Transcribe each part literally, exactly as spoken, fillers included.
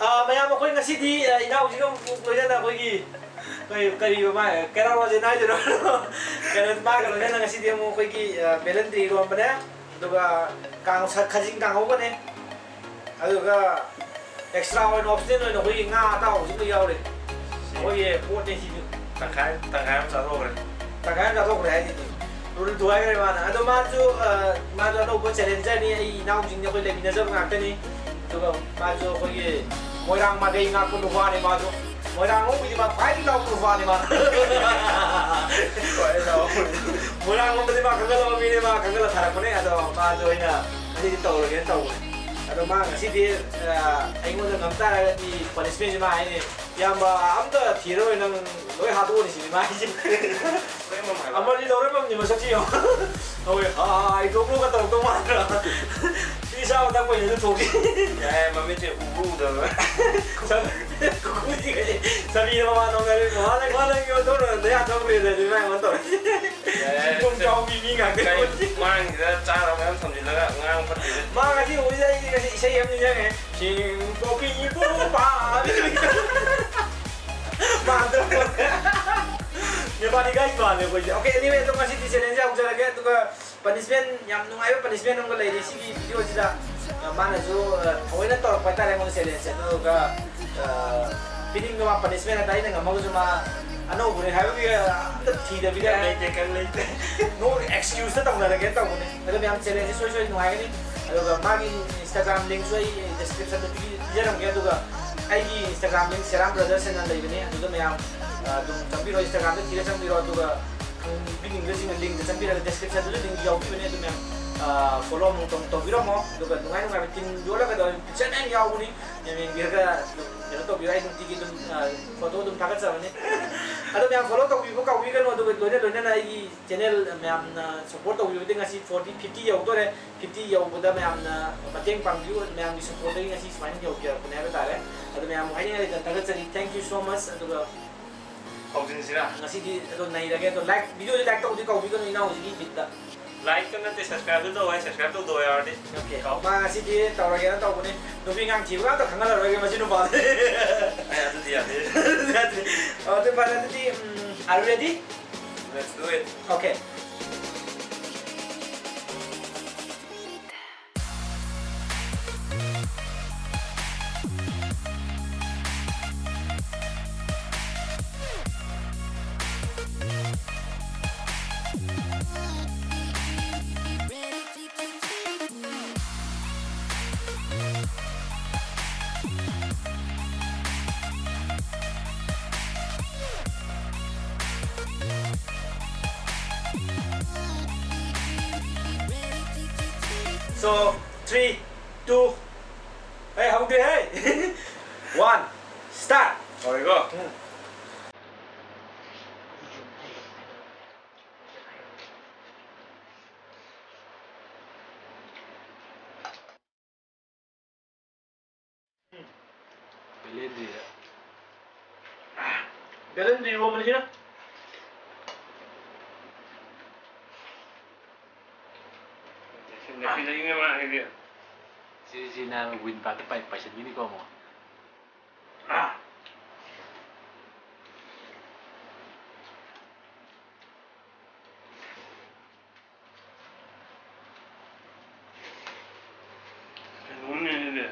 ꯑꯥ, ꯃꯌꯥꯝ, ꯑꯩꯈꯣꯏ ꯉꯁꯤꯗꯤ, ꯑꯥ, ꯏꯅꯥꯎꯁꯤꯒ ꯑꯃꯨꯛ ꯂꯣꯏꯅꯅ ꯑꯩꯈꯣꯏꯒꯤ, ꯀꯔꯤ, ꯀꯔꯤꯕ ꯃꯥ, ꯀꯦꯔꯣꯜ ꯔꯣꯖꯦꯟ ꯍꯥꯏꯗꯣꯏꯔꯣ? ꯀꯩꯅꯣ, ꯃꯥꯒ ꯂꯣꯏꯅꯅ ꯉꯁꯤꯗꯤ ꯑꯃꯨꯛ ꯑꯩꯈꯣꯏꯒꯤ, ꯑꯥ, ꯕꯦꯂꯟꯗ꯭ꯔꯤ ꯏꯔꯣꯟꯕꯅꯦ, ꯑꯗꯨꯒ ꯀꯥꯡ-, ꯈꯥꯖꯤꯡ ꯀꯥꯡꯍꯧꯒꯅꯦ, ꯑꯗꯨꯒ extra ꯑꯣꯏꯅ, optional ꯑꯣꯏꯅ ꯑꯩꯈꯣꯏꯒꯤ ꯉꯥ ꯑꯇꯥꯎꯕꯁꯤꯃ ꯌꯥꯎꯔꯤ꯫ ꯑꯩꯈꯣꯏꯒꯤ ꯄꯣꯠꯅꯤ ꯁꯤꯁꯨ꯫ ꯇꯪꯈꯥꯏ, ꯇꯪꯈꯥꯏ ꯑꯃ ꯆꯥꯊꯣꯛꯈ꯭ꯔꯦ꯫ ꯇꯪꯈꯥꯏ ꯑꯃ ꯆꯥꯊꯣꯛꯈ꯭ꯔꯦ ꯍꯥꯏꯗꯨꯗꯤ꯫ ꯔꯨꯜ ꯇꯨ ꯍꯥꯏꯈ꯭ꯔꯦ ꯃꯥꯅ꯫ ꯑꯗꯣ ꯃꯥꯁꯨ, ꯑ, ꯃꯥꯁꯨ ꯑꯅꯧꯕ challengerꯅꯤ, ꯑꯩ ꯏꯅꯥꯎꯁꯤꯡꯅꯤ, ꯑꯩꯈꯣꯏ ꯂꯩꯃꯤꯟꯅꯖꯕ ꯉꯥꯛꯇꯅꯤ꯫ ꯑꯗꯨꯒ ꯃꯥꯁꯨ ꯑꯩꯈꯣꯏꯒꯤ ꯃꯣꯏꯔꯥꯡ ꯃꯥꯏꯀꯩ ꯉꯥꯛꯄ ꯅꯨꯄꯥꯅꯤ ꯃꯥꯁꯨ꯫ ꯃꯣꯏꯔꯥꯡ ꯂꯣꯝꯒꯤꯗꯤ ꯃꯥ ꯈ꯭ꯋꯥꯏꯗꯒꯤ ꯂꯥꯎꯕ ꯅꯨꯄꯥꯅꯤ ꯃꯥ꯫ ꯈ꯭ꯋꯥꯏꯗꯒꯤ ꯂꯥꯎꯕ꯫ ꯃꯣꯏꯔꯥꯡ ꯂꯣꯝꯗꯗꯤ ꯃꯥ ꯈꯪꯒꯜꯂꯕ ꯃꯤꯅꯤ, ꯃꯥ ꯈꯪꯒꯜꯂ ꯊꯥꯔꯛꯄꯅꯦ꯫ ꯑꯗꯣ ꯃꯥꯁꯨ ꯑꯩꯅ ꯉꯁꯤꯗꯤ ꯇꯧꯔꯒꯦꯅ ꯇꯧꯕꯅꯦ꯫ ꯑꯗꯣ ꯃꯥ ꯉꯁꯤꯗꯤ, ꯑ, ꯑꯩꯉꯣꯟꯗ ꯉꯝ ꯇꯥꯔꯒꯗꯤ punishmentꯁꯦ ꯃꯥ ꯍꯥꯏꯅꯤ, "ꯏꯌꯥꯝꯕ, ꯑꯝꯇ ꯊꯤꯔꯔꯣꯏ, ꯅꯪ ꯂꯣꯏ ꯍꯥꯠꯇꯣꯛꯑꯅꯤ" ꯁꯤꯅꯤ ꯃꯥ ꯍꯥꯏꯁꯦ꯫ ꯂꯣꯏꯅꯃꯛ ꯍꯥꯏꯕ꯫ ꯑꯃꯔꯖꯤꯠ ꯂꯧꯔꯦꯝꯕꯝꯒꯤ ꯃꯁꯛꯁꯤ ꯌꯦꯡꯉꯣ꯫ ꯍꯣꯏ, ꯍꯥꯏ ꯇꯣꯛꯂꯣꯒ ꯇꯧꯔꯛꯇꯧ ꯃꯥꯟꯗ꯭ꯔꯥ? ꯃꯤ ꯆꯥꯕ ꯊꯛꯄꯩꯅꯦ ꯑꯗꯨ ꯊꯣꯛꯁꯤ꯫ ꯌꯥꯏ, ꯃꯃꯤꯠꯁꯦ ꯎꯕ ꯎꯗꯕ꯫ ꯁꯝ-, ꯀꯨꯀꯨꯗꯤ ꯀꯩ, ꯁꯃꯤꯅ ꯃꯃꯥ ꯅꯧꯅꯔꯦ, "ꯃꯃꯥ ꯅꯪ, ꯃꯃꯥ ꯅꯪ ꯌꯣꯟꯊꯣꯛꯅ ꯅꯌꯥ ꯊꯣꯛꯈ꯭ꯔꯦ" ꯑꯗꯨꯗꯤ ꯃꯥ ꯑꯩꯉꯣꯟꯗ ꯇꯧꯔꯦ꯫ ꯌꯥꯏ, ꯆꯤꯡꯈꯣꯡ ꯆꯥꯎꯕꯤ ꯃꯤ ꯉꯥꯛꯇ꯫ ꯀꯩ ꯃꯥꯡꯁꯤꯗ ꯆꯥꯅꯕ ꯃꯌꯥꯝ ꯊꯝꯖꯤꯜꯂꯒ ꯉꯥꯡ ꯐꯠꯇꯦ꯫ ꯃꯥ ꯉꯁꯤ ꯎꯕꯁꯤꯗ ꯑꯩꯗꯤ ꯉꯁꯤ ꯏꯁꯩ ꯑꯃ ꯅꯤꯡꯁꯤꯡꯉꯦ꯫ ꯆꯤꯡ ꯄꯣꯛꯄꯤ ꯏꯄꯨ ꯄꯥ-, ꯃꯥꯟꯗ꯭ꯔꯣ? ꯅꯦꯄꯥꯂꯤ guys ꯃꯥꯜꯂꯦ ꯑꯩꯈꯣꯏꯁꯦ꯫ Okay, anyway, ꯑꯗꯣ ꯉꯁꯤꯗꯤ challenge ꯌꯥꯎꯖꯔꯒꯦ, ꯑꯗꯨꯒ punishment, ꯌꯥꯝ ꯅꯨꯡꯉꯥꯏꯕ punishment ꯑꯃꯒ ꯂꯩꯔꯤ ꯁꯤꯒꯤ videoꯁꯤꯗ꯫ ꯑ, ꯃꯥꯅꯁꯨ, ꯑ, ꯊꯑꯣꯏꯅ ꯇꯧꯔꯛꯄ ꯍꯥꯏꯇꯥꯔꯦ ꯑꯩꯉꯣꯟꯗ challengeꯁꯦ꯫ ꯑꯗꯨꯒ, ꯑ, ꯄꯤꯅꯤꯡꯕ ꯃꯥ punishment ꯍꯥꯏꯇꯥꯔꯦ, ꯑꯩꯅ ꯉꯝꯃꯒꯁꯨ ꯃꯥ ꯑꯅꯧꯕꯅꯦ ꯍꯥꯏꯕꯒꯤ, ꯑ, ꯑꯝꯇ ꯊꯤꯗꯕꯤꯗ ꯀꯩꯝ ꯂꯩꯇꯦ, ꯀꯩꯝ ꯂꯩꯇꯦ꯫ No excuseꯇ ꯇꯧꯅꯔꯒꯦꯅ ꯇꯧꯕꯅꯦ꯫ ꯑꯗꯣ ꯃꯌꯥꯝ challengeꯁꯦ ꯁꯣꯏ ꯁꯣꯏ ꯅꯨꯡꯉꯥꯏꯒꯅꯤ꯫ ꯑꯗꯨꯒ ꯃꯥꯒꯤ Instagram linkꯁꯨ ꯑꯩ descriptionꯗ ꯄꯤ-, ꯄꯤꯖꯔꯝꯒꯦ꯫ ꯑꯗꯨꯒ ꯑꯩꯒꯤ Instagram link ꯁꯦꯔꯥꯝ brothers ꯍꯥꯏꯅ ꯂꯩꯕꯅꯦ꯫ ꯑꯗꯨꯗ ꯃꯌꯥꯝ, ꯑ, ꯑꯗꯨꯝ ꯆꯪꯕꯤꯔꯣ, Instagramꯗ ꯊꯤꯔ ꯆꯪꯕꯤꯔꯣ꯫ ꯑꯗꯨꯒ ꯈꯪꯕꯤꯅꯤꯡꯕꯁꯤꯡꯅ linkꯇ ꯆꯪꯕꯤꯔꯒ descriptionꯗꯁꯨ link ꯌꯥꯎꯕꯤꯕꯅꯦ꯫ ꯑꯗꯨ ꯃꯌꯥꯝ, ꯑ, follow ꯑꯃꯨꯛ ꯇꯧ-, ꯇꯧꯕꯤꯔꯝꯃꯣ꯫ ꯑꯗꯨꯒ ꯅꯨꯡꯉꯥꯏ ꯅꯨꯡꯉꯥꯏꯕ team ꯌꯣꯜꯂꯒ ꯇꯧꯔ picture ꯃꯌꯥꯝ ꯌꯥꯎꯕꯅꯤ꯫ ꯃꯌꯥꯝ ꯌꯦꯡꯕꯤꯔꯒ ꯑꯗꯨꯝ ꯀꯩꯅꯣ ꯇꯧꯕꯤꯌꯨ꯫ ꯑꯩ ꯅꯨꯡꯇꯤꯒꯤ ꯑꯗꯨꯝ, ꯑ, photo ꯑꯗꯨꯝ ꯊꯥꯒꯠꯆꯕꯅꯤ꯫ ꯑꯗꯣ ꯃꯌꯥꯝ follow ꯇꯧꯕꯤꯕ ꯀꯥꯎꯕꯤꯒꯅꯨ꯫ ꯑꯗꯨꯒ ꯂꯣꯏꯅ ꯂꯣꯏꯅꯅ ꯑꯩꯒꯤ channel ꯃꯌꯥꯝꯅ support ꯇꯧꯕꯤꯕꯗꯒꯤ ꯉꯁꯤ forty, fifty ꯌꯧꯗꯣꯔꯦ꯫ Fifty ꯌꯧꯕꯗ ꯃꯌꯥꯝꯅ ꯃꯇꯦꯡ ꯄꯥꯡꯕꯤꯌꯨ꯫ ꯃꯌꯥꯝꯒꯤ supportꯇꯒꯤ ꯉꯁꯤ ꯁꯨꯃꯥꯏꯅ ꯌꯧꯖꯔꯛꯄꯅꯦ ꯍꯥꯏꯕ ꯇꯥꯔꯦ꯫ ꯑꯗꯣ ꯃꯌꯥꯝꯕꯨ ꯍꯥꯏꯅꯤꯡꯉꯥꯏ ꯂꯩꯇꯅ ꯊꯥꯒꯠꯆꯔꯤ꯫ Thank you so much꯫ ꯑꯗꯨꯒ ꯍꯧꯖꯤꯟꯁꯤꯔꯥ? ꯉꯁꯤꯗꯤ ꯑꯗꯣ ꯅꯩꯔꯒꯦ꯫ ꯑꯗꯣ like, videoꯁꯦ like ꯇꯧꯕꯗꯤ ꯀꯥꯎꯕꯤꯒꯅꯨ ꯏꯅꯥꯎꯁꯤꯒꯤ ꯕꯤꯠꯇ꯫ Like ꯇ ꯅꯠꯇꯦ, subscribe ꯇ ꯇꯧ ꯍꯥꯏ, subscribe ꯇꯧꯗꯕ ꯌꯥꯎꯔꯗꯤ꯫ Okay, ꯃꯥ ꯉꯁꯤꯗꯤ ꯇꯧꯔꯒꯦꯅ ꯇꯧꯕꯅꯤ꯫ ꯅꯨꯄꯤ ꯑꯉꯥꯡ ꯊꯤꯕꯒ ꯑꯝꯇ ꯈꯪꯍꯜꯂꯔꯣꯏꯒꯦ ꯃꯁꯤ ꯅꯨꯄꯥꯗꯤ꯫ ꯑꯦ, ꯑꯗꯨꯗꯤ ꯌꯥꯗꯦ꯫ ꯑꯗꯨꯗꯤ ꯌꯥꯗꯦ꯫ ꯑꯣ, ꯑꯗꯨ ꯐꯔꯦ, ꯑꯗꯨꯗꯤ, ꯎꯝ, are you ready? Let's do it. Okay. So, three, two, hey, ꯍꯧꯗꯦ, hey! One, start! ꯍꯧꯔꯦꯀꯣ? ꯎꯝ꯫ ꯕꯦꯂꯦꯟꯗ꯭ꯔꯤꯗ꯫ ꯕꯦꯂꯦꯟꯗ꯭ꯔꯤ ꯏꯔꯣꯝꯕꯅꯤ ꯁꯤꯅ꯫ ꯁꯤ, ꯁꯤ ꯅꯥꯕ ꯋꯤꯟ ꯄꯥꯠꯇ ꯄꯥꯏ-, ꯄꯥꯏꯁꯤꯟꯈꯤꯅꯤꯀꯣ ꯑꯃꯨꯛ꯫ ꯀꯩꯅꯣꯝꯅꯦ ꯑꯗꯨꯗꯤ꯫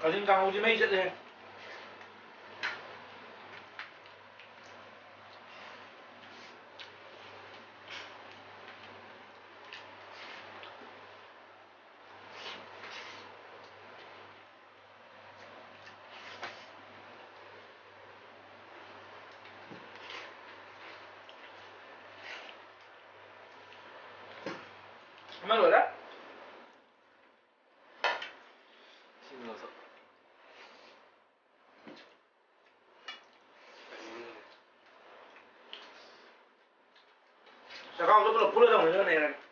ꯀꯥꯂꯦꯟ ꯀꯥꯡꯍꯧꯗꯤ ꯃꯩ ꯆꯠꯂꯦ꯫ ꯑꯃ ꯂꯣꯏꯔꯦ? ꯁꯤ ꯂꯧꯊꯣꯛ꯫ ꯆꯈꯥꯎꯗ ꯄꯨꯂꯞ ꯄꯨꯜꯂ ꯊꯝꯃꯦ, ꯑꯗꯨꯅ ꯅꯩꯔꯒ꯫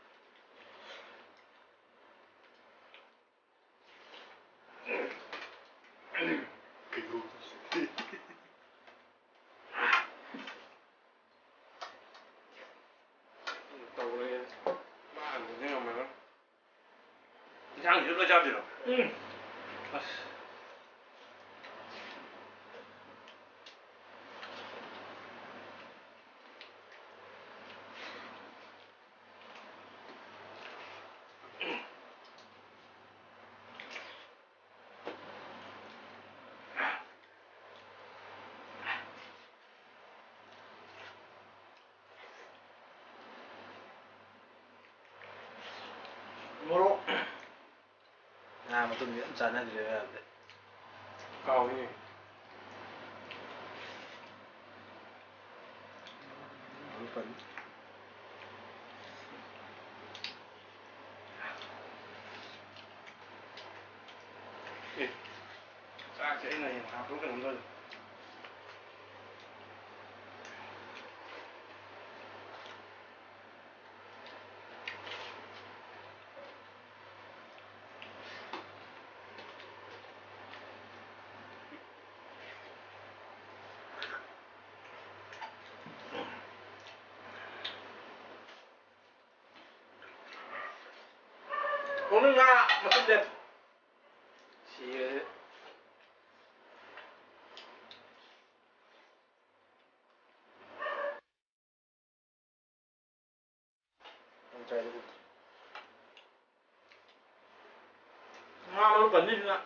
ꯉꯥ ꯃꯇꯨꯝꯗꯤ ꯌꯥꯝ ꯆꯥꯟꯅꯗ꯭ꯔꯦ ꯃꯌꯥꯝꯗꯤ꯫ ꯀꯥꯎꯏꯅꯦ꯫ ꯃꯔꯨꯞ ꯄꯟ-, ꯑꯦ, ꯆꯥꯛꯁꯦ ꯑꯩꯅ ꯍꯦꯟꯅ ꯍꯥꯞꯄ꯭ꯔꯣ ꯀꯩꯅꯣꯝ ꯇꯧꯔꯦ꯫ ꯈꯣꯡꯗ꯭ꯔꯨꯝ ꯉꯥ ꯃꯇꯨꯝ ꯂꯦꯞ꯫ ꯁꯤꯔꯦ꯫ ꯉꯥ ꯃꯔꯨ ꯄꯟꯅꯤꯁꯤꯅ꯫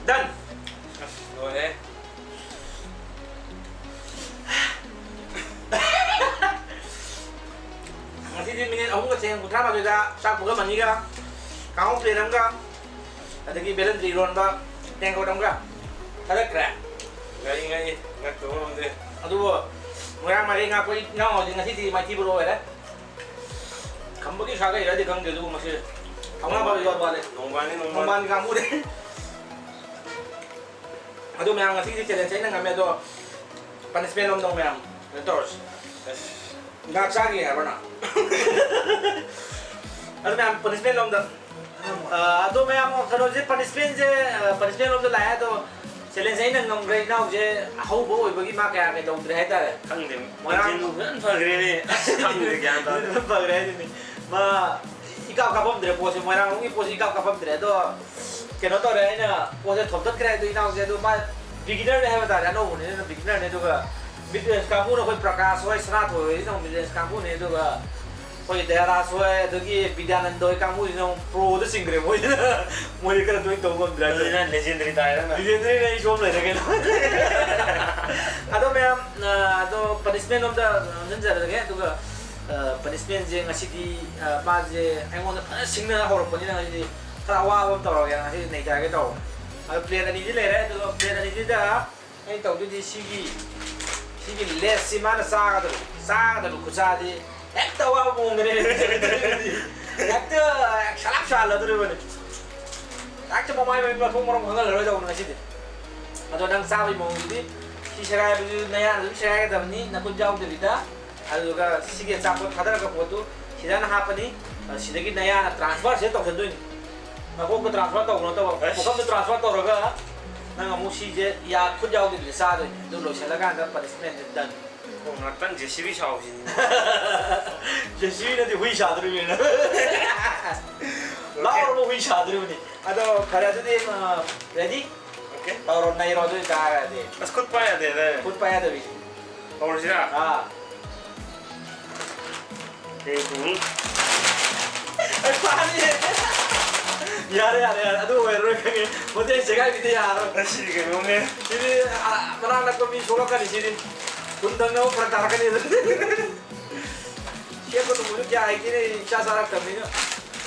Done. ꯑꯁ, ꯂꯣꯏꯔꯦ꯫ ꯉꯁꯤꯗꯤ ꯃꯤꯅꯤꯠ ꯑꯍꯨꯝꯒ ꯁꯦꯀꯦꯟ ꯀꯨꯟꯊ꯭ꯔꯥ ꯃꯥꯊꯣꯏꯗ ꯆꯥꯛ ꯄꯨꯈꯝ ꯑꯅꯤꯒ, ꯀꯥꯡꯍꯧ ꯄ꯭ꯂꯦꯠ ꯑꯃꯒ, ꯑꯗꯒꯤ ꯕꯦꯂꯟꯗ꯭ꯔꯤ ꯏꯔꯣꯟꯕ ꯇꯦꯡꯀꯣꯠ ꯑꯃꯒ ꯊꯥꯒꯠꯈ꯭ꯔꯦ꯫ ꯉꯛꯏ, ꯉꯛꯏ, ꯉꯛꯇꯕ ꯉꯝꯗꯦ꯫ ꯑꯗꯨꯕꯨ ꯃꯣꯏꯔꯥꯡ ꯃꯥꯏꯀꯩ ꯉꯥꯛꯄ ꯏꯅꯥꯎ ꯍꯧꯖꯤꯛ ꯉꯁꯤꯗꯤ ꯃꯥꯏꯊꯤꯕ ꯑꯣꯏꯔꯦ꯫ ꯈꯝꯕꯒꯤ ꯁꯥꯒꯩꯔꯗꯤ ꯈꯪꯗꯦ, ꯑꯗꯨꯕꯨ ꯃꯁꯤ ꯊꯧꯅꯥ ꯐꯕ ꯌꯣꯠ ꯃꯥꯜꯂꯦ꯫ ꯅꯣꯡꯕꯥꯟꯅꯤ, ꯅꯣꯡꯕꯥꯟ꯫ ꯅꯣꯡꯕꯥꯟ ꯀꯥꯡꯕꯨꯅꯦ꯫ ꯑꯗꯨ ꯃꯌꯥꯝ ꯉꯁꯤꯒꯤꯗꯤ ꯆꯦꯂꯦꯟꯖ ꯑꯩꯅ ꯉꯝꯃꯦ, ꯑꯗꯣ ꯄꯅꯤꯁꯃꯦꯟ ꯂꯣꯝꯗꯧ ꯃꯌꯥꯝ ꯀꯩꯅꯣ ꯇꯧꯔꯁꯤ꯫ ꯑꯁ꯫ ꯉꯥ ꯆꯥꯒꯦ ꯍꯥꯏꯕ꯭ꯔꯣ ꯅꯪ? ꯑꯗꯨ ꯃꯌꯥꯝ ꯄꯅꯤꯁꯃꯦꯟ ꯂꯣꯝꯗ꯫ ꯑ, ꯑꯗꯣ ꯃꯌꯥꯝ ꯀꯩꯅꯣꯁꯦ, ꯄꯅꯤꯁꯃꯦꯟꯁꯦ, ꯑ, ꯄꯅꯤꯁꯃꯦꯟ ꯂꯣꯝꯗ ꯂꯥꯛꯑꯦ, ꯑꯗꯣ ꯆꯦꯂꯦꯟꯖ ꯑꯩꯅ ꯉꯝꯈ꯭ꯔꯦ꯫ ꯏꯅꯥꯎꯁꯦ ꯑꯍꯧꯕ ꯑꯣꯏꯕꯒꯤ ꯃꯥ ꯀꯌꯥ ꯀꯩ ꯇꯧꯗ꯭ꯔꯦ ꯍꯥꯏꯇꯥꯔꯦ꯫ ꯈꯪꯗꯦ꯫ ꯃꯣꯏꯔꯥꯡ ꯏꯟꯖꯤꯟꯕꯨ ꯐꯖꯅ ꯐꯈ꯭ꯔꯦꯅꯦ꯫ ꯑꯁ, ꯈꯪꯗꯦ, ꯒ꯭ꯌꯥꯟ ꯇꯥꯗꯦ꯫ ꯐꯖꯅ ꯐꯈ꯭ꯔꯦ ꯍꯥꯏꯗꯨꯅꯤ꯫ ꯃꯥ ꯏꯀꯥꯞ ꯀꯥꯞꯄꯝꯗ꯭ꯔꯦ ꯄꯣꯠꯁꯦ, ꯃꯣꯏꯔꯥꯡꯂꯣꯝꯒꯤ ꯄꯣꯠꯁꯦ ꯏꯀꯥꯞ ꯀꯥꯞꯄꯝꯗ꯭ꯔꯦ꯫ ꯑꯗꯣ ꯀꯩꯅꯣ ꯇꯧꯔꯦ, ꯑꯩꯅ ꯄꯣꯠꯁꯦ ꯊꯣꯝꯇꯠꯈ꯭ꯔꯦ꯫ ꯑꯗꯣ ꯏꯅꯥꯎꯁꯦ, ꯑꯗꯣ ꯃꯥ ꯕꯤꯒꯤꯅꯔꯅꯦ ꯍꯥꯏꯕ ꯇꯥꯔꯦ, ꯑꯅꯧꯕꯅꯤꯅ ꯕꯤꯒꯤꯅꯔꯅꯦ꯫ ꯑꯗꯨꯒ ꯃꯤꯗ ꯔꯦꯟꯖ ꯀꯥꯡꯕꯨꯅ ꯑꯩꯈꯣꯏ ꯄ꯭ꯔꯀꯥꯁ ꯍꯣꯏ, ꯁꯅꯥꯊꯣꯏ ꯍꯣꯏꯁꯤꯅ ꯑꯃꯨꯛ ꯃꯤꯗ ꯔꯦꯟꯖ ꯀꯥꯡꯕꯨꯅꯦ꯫ ꯑꯗꯨꯒ ꯑꯩꯈꯣꯏ ꯗꯌꯥꯔꯥꯖ ꯍꯣꯏ, ꯑꯗꯒꯤ ꯕꯤꯗ꯭ꯌꯥꯅꯟꯗ ꯍꯣꯏ ꯀꯥꯡꯕꯨꯁꯤꯅ ꯑꯃꯨꯛ ꯄ꯭ꯔꯣꯗ ꯆꯤꯡꯈ꯭ꯔꯦ꯫ ꯃꯣꯏꯁꯤꯅ, ꯃꯣꯏꯗꯤ ꯈꯔ ꯇꯣꯏꯅ ꯇꯧꯕ ꯉꯝꯗ꯭ꯔꯦ ꯍꯥꯏꯇꯥꯔꯦ꯫ ꯑꯗꯨꯅ ꯂꯦꯖꯦꯟꯗꯔꯤ ꯇꯥꯏꯔꯦ ꯅꯪ꯫ ꯂꯦꯖꯦꯟꯗꯔꯤꯅ ꯑꯩ ꯁꯣꯝ ꯂꯩꯔꯦ ꯀꯩꯅꯣ꯫ ꯑꯗꯣ ꯃꯌꯥꯝ, ꯑ, ꯑꯗꯣ ꯄꯅꯤꯁꯃꯦꯟ ꯑꯝꯇ ꯅꯝꯁꯤꯟꯖꯔꯒꯦ꯫ ꯑꯗꯨꯒ, ꯑ, ꯄꯅꯤꯁꯃꯦꯟꯁꯦ ꯉꯁꯤꯗꯤ, ꯑ, ꯃꯥꯁꯦ ꯑꯩꯉꯣꯟꯗ ꯐꯖꯅ ꯁꯤꯡꯅ ꯍꯧꯔꯛꯄꯅꯤꯅ ꯉꯁꯤꯗꯤ ꯈꯔ ꯑꯋꯥꯕ ꯑꯃ ꯇꯧꯔꯒꯦ꯫ ꯉꯁꯤꯗꯤ ꯅꯩꯊꯔꯒꯦ ꯇꯧꯕ꯫ ꯑꯗꯣ ꯄ꯭ꯂꯦꯠ ꯑꯅꯤꯗꯤ ꯂꯩꯔꯦ꯫ ꯑꯗꯨꯒ ꯄ꯭ꯂꯦꯠ ꯑꯅꯤꯁꯤꯗ ꯑꯩꯅ ꯇꯧꯗꯣꯏꯗꯤ ꯁꯤꯒꯤ, ꯁꯤꯒꯤ ꯂꯦꯁꯁꯤ ꯃꯥꯅ ꯆꯥꯒꯗꯕ, ꯆꯥꯒꯗꯕ ꯈꯨꯠꯆꯥꯗꯤ ꯍꯦꯛꯇ ꯑꯋꯥꯕ ꯃꯑꯣꯡꯗꯅꯦ꯫ ꯍꯦꯛꯇ ꯁꯂꯥꯛ ꯁꯥꯍꯜꯂꯗꯣꯔꯤꯕꯅꯤ꯫ ꯍꯦꯛꯇ ꯃꯃꯥꯏ ꯃꯃꯤꯠ ꯃꯊꯣꯡ ꯃꯔꯝ ꯈꯪꯍꯜꯂꯔꯣꯏꯗꯧꯕꯅꯤ ꯉꯁꯤꯗꯤ꯫ ꯑꯗꯣ ꯅꯪ ꯆꯥꯕꯒꯤ ꯃꯑꯣꯡꯗꯨꯗꯤ ꯁꯤ ꯁꯦꯒꯥꯏꯕꯗꯨ ꯅꯌꯥꯅ ꯑꯗꯨꯝ ꯁꯦꯒꯥꯏꯒꯗꯕꯅꯤ, ꯅꯈꯨꯠ ꯌꯥꯎꯗꯕꯤꯗ꯫ ꯑꯗꯨꯒ ꯁꯤꯒꯤ ꯑꯆꯥꯄꯣꯠ ꯊꯥꯗꯔꯛꯄ ꯄꯣꯠꯇꯨ ꯁꯤꯗꯅ ꯍꯥꯞꯄꯅꯤ꯫ ꯑꯗꯨ ꯁꯤꯗꯒꯤ ꯅꯌꯥꯅ ꯇ꯭ꯔꯥꯟꯁꯐꯔꯁꯦ ꯇꯧꯁꯟꯗꯣꯏꯅꯤ꯫ ꯃꯀꯣꯛꯇ ꯇ꯭ꯔꯥꯟꯁꯐꯔ ꯇꯧꯕ ꯅꯠꯇꯕ, ꯑꯁ꯫ ꯄꯨꯈꯝꯗ ꯇ꯭ꯔꯥꯟꯁꯐꯔ ꯇꯧꯔꯒ ꯅꯪ ꯑꯃꯨꯛ ꯁꯤꯁꯦ ꯌꯥ ꯈꯨꯠ ꯌꯥꯎꯗꯕꯤꯗ ꯆꯥꯗꯣꯏꯅꯤ꯫ ꯑꯗꯨ ꯂꯣꯏꯁꯤꯜꯂꯀꯥꯟꯗ ꯄꯅꯤꯁꯃꯦꯟꯁꯦ ꯗꯟ꯫ ꯑꯣ, ꯉꯥꯛꯇꯪ ꯖꯦ ꯁꯤ ꯕꯤ ꯁꯥꯎꯁꯤꯅꯤ꯫ ꯖꯦ ꯁꯤ ꯕꯤ ꯅꯠꯇꯦ, ꯍꯨꯏ ꯁꯥꯗꯣꯔꯤꯕꯅꯤ ꯅꯪ꯫ ꯂꯥꯎꯔꯕ ꯍꯨꯏ ꯁꯥꯗꯣꯔꯤꯕꯅꯤ꯫ ꯑꯗꯣ ꯐꯔꯦ, ꯑꯗꯨꯗꯤ, ꯑ, ꯔꯦꯗꯤ? ꯑꯣꯀꯦ꯫ ꯇꯧꯔꯣ, ꯅꯩꯔꯣ ꯑꯗꯨ ꯑꯣꯏꯇꯥꯔꯒꯗꯤ꯫ ꯑꯁ, ꯈꯨꯠ ꯄꯥꯏ ꯌꯥꯗꯦꯗ꯫ ꯈꯨꯠ ꯄꯥꯏ ꯌꯥꯗꯕꯤ꯫ ꯍꯧꯔꯁꯤꯔꯥ? ꯑꯥ꯫ ꯎꯝ꯫ ꯑꯩ ꯐꯥꯅꯤ꯫ ꯌꯥꯔꯦ, ꯌꯥꯔꯦ, ꯌꯥꯔꯦ꯫ ꯑꯗꯨ ꯑꯣꯏꯔꯔꯣꯏ ꯈꯪꯉꯦ꯫ ꯍꯣꯇꯦꯜ ꯆꯦꯒꯥꯏꯕꯤꯗ ꯌꯥꯔꯔꯣꯏ꯫ ꯑꯁꯤꯗꯤ ꯀꯩꯅꯣꯝꯅꯦ꯫ ꯁꯤꯗꯤ, ꯑ, ꯃꯅꯥꯛ ꯅꯛꯄ ꯃꯤ ꯁꯣꯛꯂꯛꯀꯅꯤ ꯁꯤꯗꯤ꯫ ꯊꯨꯝ ꯊꯛꯅꯕ ꯐꯔꯛ ꯇꯥꯔꯛꯀꯅꯤ ꯑꯗꯨ꯫ ꯁꯦꯝꯕ ꯊꯣꯡꯕꯁꯨ ꯀꯌꯥ ꯍꯩꯇꯦꯅꯦ, ꯏꯆꯥ ꯆꯥꯔꯛꯇꯕꯅꯤꯅ꯫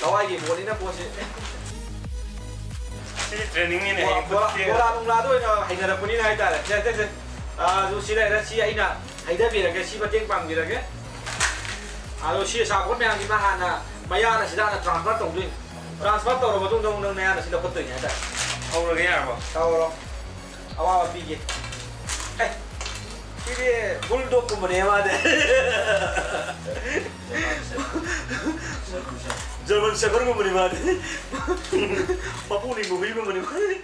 ꯂꯋꯥꯏꯒꯤ ꯕꯣꯠꯅꯤꯅ ꯄꯣꯠꯁꯦ꯫ ꯁꯤꯗꯤ ꯇ꯭ꯔꯦꯅꯤꯡꯅꯤꯅꯦ, ꯕꯣꯔꯥ, ꯍꯌꯦꯡ ꯕꯣꯔꯥ, ꯈꯨꯠꯀꯤ꯫ ꯕꯣꯔꯥ ꯅꯨꯡꯂꯥꯗ ꯑꯣꯏꯅ ꯍꯩꯅꯔꯛꯄꯅꯤꯅ ꯍꯥꯏꯇꯥꯔꯦ꯫ ꯁꯦ, ꯁꯦ, ꯁꯦ꯫ ꯑꯥ, ꯑꯗꯨ ꯁꯤ ꯂꯩꯔꯦ, ꯁꯤ ꯑꯩꯅ ꯍꯩꯊꯕꯤꯔꯒꯦ, ꯁꯤ ꯃꯇꯦꯡ ꯄꯥꯡꯕꯤꯔꯒꯦ꯫ ꯑꯗꯣ ꯁꯤ ꯑꯆꯥꯄꯣꯠ ꯃꯌꯥꯝꯁꯤꯃ ꯍꯥꯟꯅ ꯃꯌꯥꯅ ꯁꯤꯗ ꯍꯥꯟꯅ ꯇ꯭ꯔꯥꯟꯁꯐꯔ ꯇꯧꯗꯣꯏꯅꯤ꯫ ꯇ꯭ꯔꯥꯟꯁꯐꯔ ꯇꯧꯔꯕ ꯃꯇꯨꯡꯗ ꯑꯃꯨꯛ ꯅꯪ ꯅꯌꯥꯅ ꯁꯤ ꯂꯧꯈꯠꯇꯣꯏꯅꯤ ꯍꯥꯏꯇꯥꯔꯦ꯫ ꯍꯧꯔꯒꯦ ꯌꯥꯔꯕꯣ? ꯇꯧꯔꯣ꯫ ꯑꯋꯥꯕ ꯄꯤꯒꯦ꯫ ꯑꯦ, ꯁꯤꯗꯤ ꯕꯨꯜꯗꯣꯛꯀꯨꯝꯕꯅꯦ ꯃꯥꯗꯤ꯫ ꯖꯔꯃꯟ ꯁꯦꯐꯔꯒꯨꯝꯕꯅꯤ ꯃꯥꯗꯤ꯫ ꯃꯄꯨ ꯅꯤꯡꯕ ꯍꯨꯏꯒꯨꯝꯕꯅꯤ ꯃꯥꯗꯤ꯫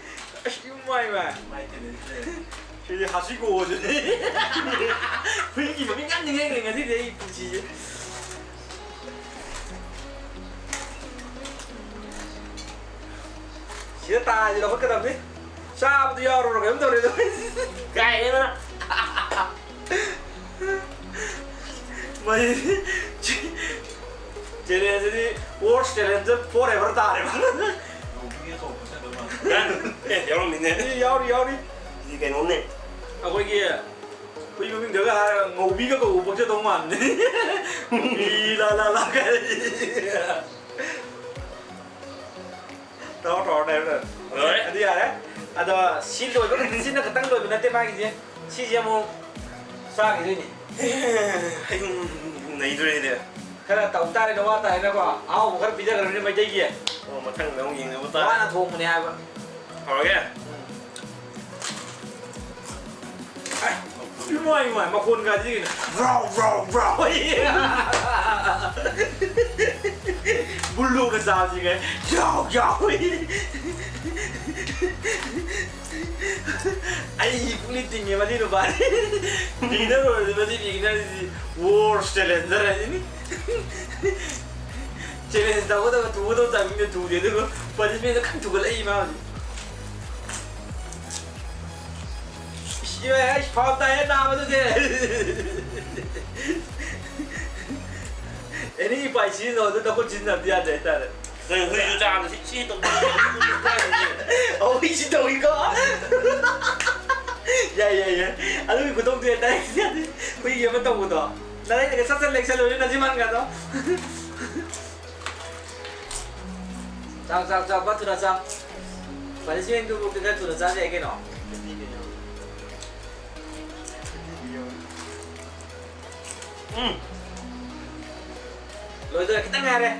ꯑꯁ, ꯏꯃꯥꯏ ꯃꯥꯏ꯫ ꯁꯤꯗꯤ ꯍꯥꯁꯤꯀꯣꯁꯤꯗꯤ꯫ ꯍꯨꯏꯒꯤ ꯃꯃꯤꯡ ꯌꯥꯝ ꯅꯤꯡꯁꯤꯡꯉꯦ ꯉꯁꯤꯗꯤ ꯑꯩ ꯄꯨꯟꯁꯤꯁꯦ꯫ ꯁꯤꯗ ꯇꯥꯔꯗꯤ ꯂꯧꯈꯠꯀꯗꯕꯅꯤ꯫ ꯆꯥꯕꯗꯨ ꯌꯥꯎꯔꯨꯔꯣ, ꯀꯩꯅꯣꯝ ꯇꯧꯔꯦ ꯑꯗꯣ꯫ ꯀꯥꯏꯗꯩꯅꯣ? ꯃꯩ꯫ Challengeꯁꯤꯗꯤ worst challenger forever ꯇꯥꯔꯦꯕ꯫ ꯑꯦ, ꯌꯥꯎꯔꯝꯃꯤꯅꯦ꯫ ꯁꯤ ꯌꯥꯎꯔꯤ, ꯌꯥꯎꯔꯤ꯫ ꯁꯤꯗꯤ ꯀꯩꯅꯣꯝꯅꯦ꯫ ꯑꯩꯈꯣꯏꯒꯤ ꯍꯨꯏ ꯃꯃꯤꯡꯗꯒ ꯍꯥꯏꯔꯒ ꯉꯧꯕꯤꯒ ꯀꯧꯕ ꯄꯛꯆꯗꯧ ꯃꯥꯟꯕꯅꯦ꯫ ꯉꯧꯕꯤ ꯂꯥ ꯂꯥ ꯂꯥ ꯀꯥꯏ꯫ ꯇꯧꯔꯣ, ꯇꯧꯔꯣ, ꯇꯧꯔꯣ, ꯇꯧꯔꯣ꯫ ꯂꯣꯏꯔꯦ꯫ ꯑꯗꯨ ꯌꯥꯔꯦ꯫ ꯑꯗꯣ ꯁꯤ ꯂꯣꯏꯕ, ꯁꯤꯅ ꯈꯛꯇꯪ ꯂꯣꯏꯕ ꯅꯠꯇꯦ ꯃꯥꯒꯤꯁꯦ꯫ ꯁꯤꯁꯦ ꯑꯃꯨꯛ ꯆꯥꯈꯤꯗꯣꯏꯅꯤ꯫ ꯑꯩ ꯅꯩꯗꯣꯔꯦꯅꯦ꯫ ꯈꯔ ꯇꯧ ꯇꯥꯔꯦꯅ, ꯋꯥ ꯇꯥꯔꯦꯅꯀꯣ꯫ ꯑꯍꯥꯎꯕ ꯈꯔ ꯄꯤꯖꯈ꯭ꯔꯕꯅꯤꯅ ꯃꯩꯇꯩꯒꯤ꯫ ꯑꯣ, ꯃꯊꯪꯗ ꯑꯃꯨꯛ ꯌꯦꯡꯅꯕ ꯇꯥꯔꯦ꯫ ꯋꯥꯅ ꯊꯣꯡꯕꯅꯦ ꯍꯥꯏꯕ꯫ ꯍꯧꯔꯒꯦ꯫ ꯎꯝ꯫ ꯑꯦ, ꯏꯃꯥꯏ, ꯏꯃꯥꯏ, ꯃꯈꯣꯟ ꯀꯥꯏꯗꯤ ꯀꯩꯅꯣ? ꯔꯥꯎ, ꯔꯥꯎ, ꯔꯥꯎ꯫ ꯕꯨꯜꯗꯣꯒ ꯆꯥꯕꯁꯤꯒ ꯌꯥꯎ, ꯌꯥꯎ꯫ ꯑꯩ ꯄꯨꯛꯅꯤꯡ ꯇꯤꯡꯉꯦ ꯃꯗꯨꯏ ꯅꯨꯄꯥꯗꯤ꯫ Beginner ꯑꯣꯏꯔꯗꯤ ꯃꯗꯨꯏ beginnerꯁꯤꯗꯤ worst challenger ꯍꯥꯏꯁꯤꯅꯤ꯫ Challenge ꯇꯧꯒꯗꯕ ꯊꯨꯒꯗꯕ timingꯗ ꯊꯨꯗꯦ, ꯑꯗꯨꯒ punishmentꯗ ꯈꯪ ꯊꯨꯒꯠꯂꯛꯏ ꯃꯥ ꯍꯧꯖꯤꯛ꯫ ꯏꯁ, ꯏꯃꯥꯏ, ꯑꯩꯁ ꯐꯥꯎ ꯇꯥꯏꯍꯦ ꯅꯥꯕꯗꯨꯗꯤ꯫ Any ꯎꯄꯥꯏ ꯁꯤꯖꯤꯟꯅꯧ, ꯑꯗꯨ ꯅꯈꯨꯠ ꯁꯤꯖꯤꯟꯅꯕꯗꯤ ꯌꯥꯗꯦ ꯍꯥꯏꯇꯥꯔꯦ꯫ ꯅꯪ ꯍꯨꯏꯁꯨ ꯆꯥꯕꯗ ꯁꯤ, ꯁꯤ ꯇꯧ-, ꯑꯧ, ꯍꯨꯏꯁꯤ ꯇꯧꯏꯀꯣ꯫ ꯌꯥꯏ, ꯌꯥꯏ, ꯌꯥꯏ꯫ ꯑꯗꯨꯒꯤ ꯈꯨꯇꯧꯗꯨ ꯌꯥꯏ, direct ꯌꯥꯗꯦ꯫ ꯍꯨꯏꯒꯤ ꯑꯃ ꯇꯧꯕꯗꯣ꯫ ꯅꯔꯩꯗꯒ ꯁꯠ ꯁꯠ ꯂꯦꯡꯁꯜꯂꯨꯅꯦ ꯅꯆꯤꯟꯕꯥꯟꯒꯗꯣ꯫ ꯆꯥꯎ, ꯆꯥꯎ, ꯆꯥꯎ, ꯈꯔ ꯊꯨꯅ ꯆꯥꯎ꯫ Punishmentꯗꯨꯕꯨ ꯈꯔ ꯊꯨꯅ ꯆꯥꯁꯦ ꯀꯩꯅꯣ꯫ ꯎꯝ꯫ ꯂꯣꯏꯗꯣꯔꯦ, ꯈꯤꯇꯪ ꯉꯥꯏꯔꯦ꯫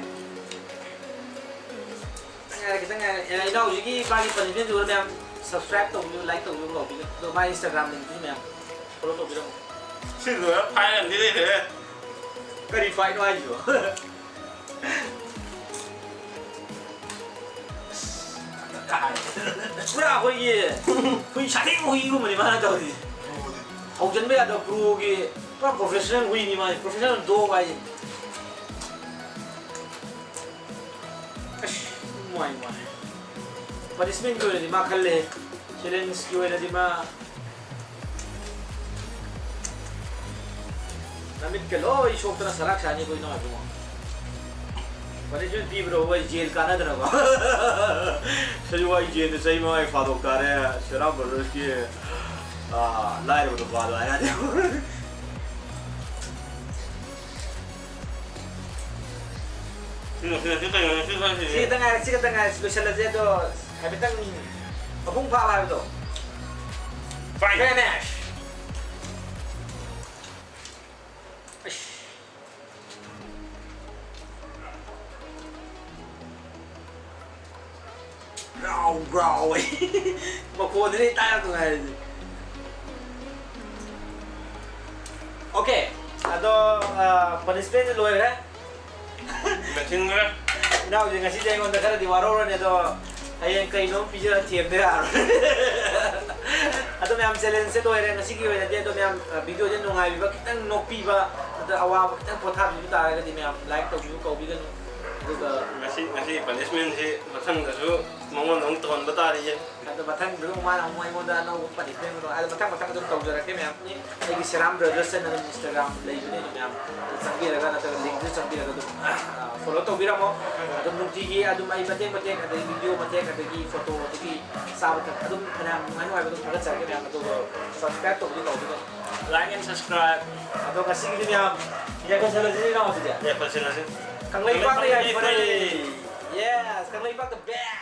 ꯈꯤꯇꯪ ꯉꯥꯏꯔꯦ, ꯈꯤꯇꯪ ꯉꯥꯏꯔꯦ꯫ ꯑꯦ, ꯏꯅꯥꯎꯁꯤꯒꯤ ꯃꯥꯒꯤ punishmentꯗꯨ ꯃꯌꯥꯝ subscribe ꯇꯧꯕꯤꯌꯨ, like ꯇꯧꯕꯤꯌꯨ, ꯂꯥꯎꯕꯤꯌꯨ꯫ ꯑꯗꯣ ꯃꯥꯒꯤ Instagramꯗꯁꯨ ꯃꯌꯥꯝ follow ꯇꯧꯕꯤꯔꯝꯃꯣ꯫ ꯁꯤ ꯂꯣꯏꯔ fine ꯑꯃꯗꯤ ꯂꯩꯔꯦ꯫ ꯀꯔꯤ fineꯅꯣ ꯍꯥꯏꯁꯤꯕꯣ? ꯄꯨꯔꯥ ꯑꯩꯈꯣꯏꯒꯤ ꯍꯨꯏ ꯁꯥꯊꯤꯕ ꯍꯨꯏꯒꯨꯝꯕꯅꯤ ꯃꯥꯅ ꯇꯧꯔꯤꯁꯦ꯫ ꯍꯧꯖꯤꯟꯕ ꯌꯥꯗꯕ proꯒꯤ ꯄꯨꯔꯥ professional ꯍꯨꯏꯅꯤ ꯃꯥꯁꯦ, professional dog ꯍꯥꯏꯁꯦ꯫ ꯑꯁ, ꯅꯨꯡꯉꯥꯏ, ꯅꯨꯡꯉꯥꯏ꯫ Punishmentꯀꯤ ꯑꯣꯏꯅꯗꯤ ꯃꯥ ꯈꯜꯂꯦ, challengeꯀꯤ ꯑꯣꯏꯅꯗꯤ ꯃꯥ ꯅꯃꯤꯠꯀ ꯂꯣꯏ ꯁꯣꯛꯇꯅ ꯁꯂꯥꯛ ꯁꯥꯅꯤꯀꯣ ꯏꯅꯥꯎ ꯏꯕꯨꯡꯉꯣ꯫ Punishment ꯄꯤꯕ꯭ꯔꯣ? ꯍꯣꯏ, ꯖꯦꯜ ꯀꯥꯟꯅꯗꯅꯀꯣ꯫ ꯁꯖꯤꯋꯥꯏ ꯖꯦꯜꯗ ꯆꯍꯤ ꯃꯉꯥꯒꯤ ꯐꯥꯗꯣꯛ ꯇꯥꯔꯦ꯫ ꯁꯦꯔꯥꯝ ꯕ꯭ꯔꯗꯔꯁꯀꯤ, ꯑꯥ, ꯂꯥꯏꯔꯕ ꯅꯨꯄꯥꯗꯣ ꯍꯥꯏꯔꯗꯤ꯫ ꯁꯤ ꯈꯛꯇ ꯉꯥꯏꯔꯦ, ꯁꯤ ꯈꯛꯇ ꯉꯥꯏꯔꯦ, ꯂꯣꯏꯁꯤꯜꯂꯁꯦ꯫ ꯑꯗꯣ ꯍꯥꯏꯐꯦꯠꯇꯪ ꯃꯄꯨꯡ ꯐꯥꯕ ꯍꯥꯏꯕꯗꯣ꯫ Fine. Finish. ꯑꯩꯁ꯫ ꯒ꯭ꯔꯥꯎ ꯒ꯭ꯔꯥꯎ ꯑꯩ꯫ ꯃꯈꯣꯟꯗꯨꯅꯦ ꯇꯥ ꯌꯥꯝ ꯅꯨꯡꯉꯥꯏꯔꯤꯁꯦ꯫ Okay, ꯑꯗꯣ, ꯑ, punishment ꯂꯣꯏꯈ꯭ꯔꯦ꯫ ꯂꯣꯏꯁꯤꯟꯈ꯭ꯔꯦ꯫ ꯏꯅꯥꯎꯁꯦ ꯉꯁꯤꯗꯤ ꯑꯩꯉꯣꯟꯗ ꯈꯔꯗꯤ ꯋꯥꯔꯧꯔꯅꯤ, ꯑꯗꯣ ꯍꯌꯦꯡ ꯀꯩꯅꯣꯝ ꯄꯤꯖꯔ ꯊꯦꯝꯗ ꯌꯥꯔꯣꯏ꯫ ꯑꯗꯣ ꯃꯌꯥꯝ, challenge ꯁꯦ ꯂꯣꯏꯔꯦ ꯉꯁꯤꯒꯤ ꯑꯣꯏꯅꯗꯤ꯫ ꯑꯗꯣ ꯃꯌꯥꯝ, ꯑ, video ꯁꯦ ꯅꯨꯡꯉꯥꯏꯕꯤꯕ, ꯈꯤꯇꯪ ꯅꯣꯛꯄꯤꯕ, ꯑꯗ ꯑꯋꯥꯕ ꯈꯤꯇꯪ ꯄꯣꯊꯥꯕꯤꯕ ꯇꯥꯔꯒꯗꯤ ꯃꯌꯥꯝ like ꯇꯧꯕꯤꯌꯨ, ꯀꯧꯕꯤꯒꯅꯨ꯫ ꯑꯗꯨꯒ ꯉꯁꯤ, ꯉꯁꯤꯒꯤ punishment ꯁꯤ ꯃꯊꯪꯗꯁꯨ ꯃꯉꯣꯟꯗ ꯑꯃꯨꯛ ꯇꯧꯍꯟꯕ ꯇꯥꯔꯤꯌꯦ꯫ ꯑꯗꯣ ꯃꯊꯪꯗꯁꯨ ꯃꯥꯅ ꯑꯃꯨꯛ ꯑꯩꯉꯣꯟꯗ ꯑꯅꯧꯕ punishment ꯑꯃ ꯇꯧ-, ꯑꯗꯣ ꯃꯊꯪ ꯃꯊꯪ ꯑꯗꯨꯝ ꯇꯧꯖꯔꯛꯀꯦ ꯃꯌꯥꯝ꯫ ꯑꯩꯒꯤ ꯁꯦꯔꯥꯝ ꯕ꯭ꯔꯗꯔꯁ ꯍꯥꯏꯅ ꯑꯗꯨꯝ Instagram ꯂꯩꯕꯅꯦ, ꯑꯗꯨꯝ ꯃꯌꯥꯝ ꯆꯪꯕꯤꯔꯒ ꯅꯠꯇ꯭ꯔꯒ link ꯇꯨ ꯆꯪꯕꯤꯔꯒ ꯑꯗꯨꯝ, ꯑ, follow ꯇꯧꯕꯤꯔꯝꯃꯣ꯫ ꯑꯗꯨꯝ ꯅꯨꯡꯇꯤꯒꯤ ꯑꯗꯨꯝ ꯑꯩ ꯃꯇꯦꯛ ꯃꯇꯦꯛ, ꯑꯗꯒꯤ video ꯃꯇꯦꯛ, ꯑꯗꯒꯤ photo, ꯑꯗꯒꯤ ꯆꯥꯕ ꯊꯛꯄ ꯑꯗꯨꯝ ꯐꯅꯌꯥꯝ ꯅꯨꯡꯉꯥꯏ ꯅꯨꯡꯉꯥꯏꯕ ꯑꯗꯨꯝ ꯊꯥꯒꯠꯆꯔꯛꯀꯦ ꯃꯌꯥꯝ꯫ ꯑꯗꯨꯒ subscribe ꯇꯧꯕꯗꯤ ꯀꯥꯎꯕꯤꯒꯅꯨ꯫ Like and subscribe. ꯑꯗꯣ ꯉꯁꯤꯒꯤꯗꯤ ꯃꯌꯥꯝ ꯌꯥꯏꯐ ꯁꯦꯜꯂꯁꯤ ꯏꯅꯥꯎ ꯑꯗꯨꯗꯤ꯫ ꯌꯥꯏꯐ ꯁꯦꯜꯂꯁꯤ꯫ ꯀꯪꯂꯩꯄꯥꯛꯅ ꯀꯪꯂꯩꯄꯥꯛꯅ ꯌꯥꯏꯐꯔꯦ꯫ ꯌꯥꯏꯐꯔꯦ꯫ Yes, ꯀꯪꯂꯩꯄꯥꯛꯇ back꯫